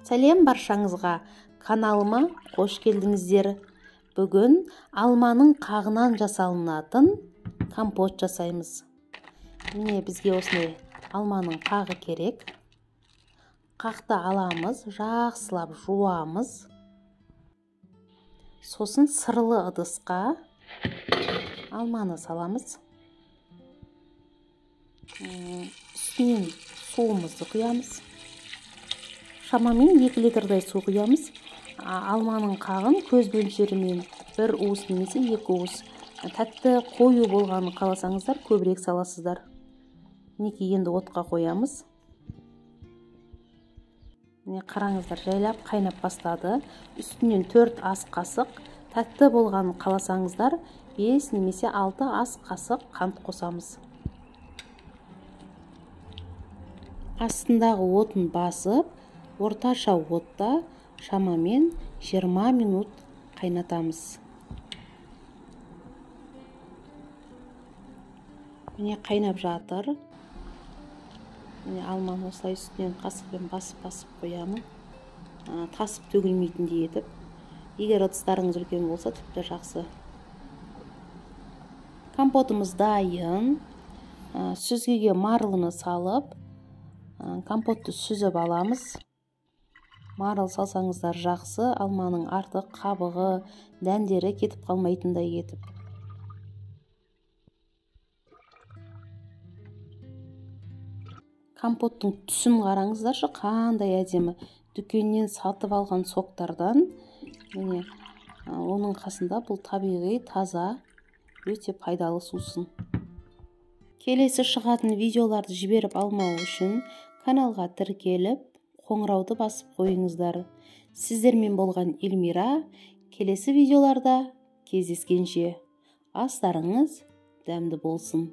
Сәлем баршаңызға, каналыма қош келдіңіздер. Бүгін алманың қағынан жасалынатын компот жасаймыз. Міне бізге осындай алманың қағы керек. Қақты аламыз, жақсылап жуамыз. Сосын сырлы ыдысқа алманы саламыз. Үстінен суымызды құямыз. Шамамен 2 литрдай су құямыз. Алманың қағын көз мөлшерімен 1 уыс немесе 2 уыс. Тәтті қою болғанын қаласаңыздар көбірек саласыздар. Мінекей енді отқа қоямыз. Міне қараңыздар, жайлап қайнап бастады. Үстінен 4 ас қасық, тәтті болғанын қаласаңыздар 5 немесе 6 ас қасық қант қосамыз. Астындағы отын басып, орташа отта шамамен 20 минут қайнатамыз. Міне қайнап жатыр. Міне алманы осылай үстінен қасықпен басып-басып қоямын. Тасып төгілмейтіндей етіп. Егер ыдыстарыңыз үлкен болса, тіпті жақсы. Компотымыз дайын. Сүзгіге марлыны салып, компотты сүзіп аламыз. Марл салсаңыздар жақсы, алманың артық қабығы, дәндері кетіп қалмайтындай етіп. Компоттың түсін қараңыздаршы, қандай әдемі. Дүкеннен сатып алған соктардан, міне, оның қасында бұл табиғи, таза, өте пайдалы сусын. Келесі шығатын видеоларды жіберіп алмау үшін каналға тіркеліп, қоңырауды басып қойыңыздар. Сіздермен болған Эльмира. Келесі видеоларда кездескенше астарыңыз дәмді болсын.